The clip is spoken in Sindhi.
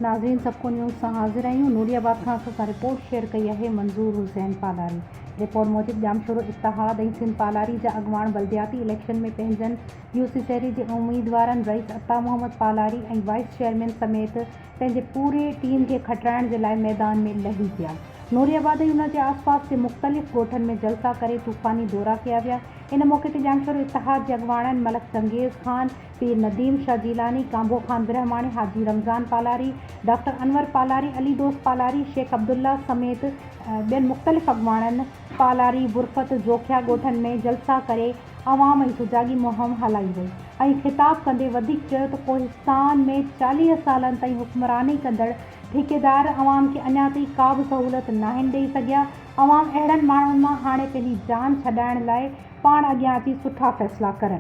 ناظرين سڀڪو نيوز سان حاضر آهيون نوري آباد کان اسان سان رپورٽ شيئر ڪئي آهي منظور حسين پالاري رپورٽ موجب ڄامشورو اتحاد ۽ سنڌ پالاري جا اڳواڻ بلدياتي اليڪشن ۾ پنهنجن يو سي سيري جي اميدوارن رئيس عطا محمد پالاري ۽ وائيس چيئرمين سميت پنهنجي پوري ٽيم کي کٽرائڻ جي لاء ميدان ۾ لهي پيا. نوري آباد ۽ ان جي آس پاس جي مختلف ڳوٺن ۾ جلسا ڪري طوفاني دورا ڪيا ويا. ان موقعي تي ڄامشورو اتحاد جي اڳواڻن ملڪ چنگيز خان، پير نديم شاهه جيلاني، ڪانڀو خان برهماڻي، حاجي رمضان پالاري، ڊاڪٽر انور پالاري، علي دوست پالاري، شيخ عبدالله سميت ٻين مختلف اڳواڻن پالاري، برفت، جوکيا ڳوٺن ۾ جلسا ڪري عوام ۽ سجاڳي مهم هلائي وئي ۽ خطاب ڪندي وڌيڪ چيو ته ڪوهستان ۾ 40 سالن تائين حڪمراني ڪندڙ ٺيڪيدار عوام کي اڃا تائين ڪا به سهولت ناهن ڏئي سگهيا، عوام اهڙن ماڻهن مان هاڻي پنهنجي جان ڇڏائڻ لاء پاڻ اڳيان اچي سٺا فيصلا ڪرن.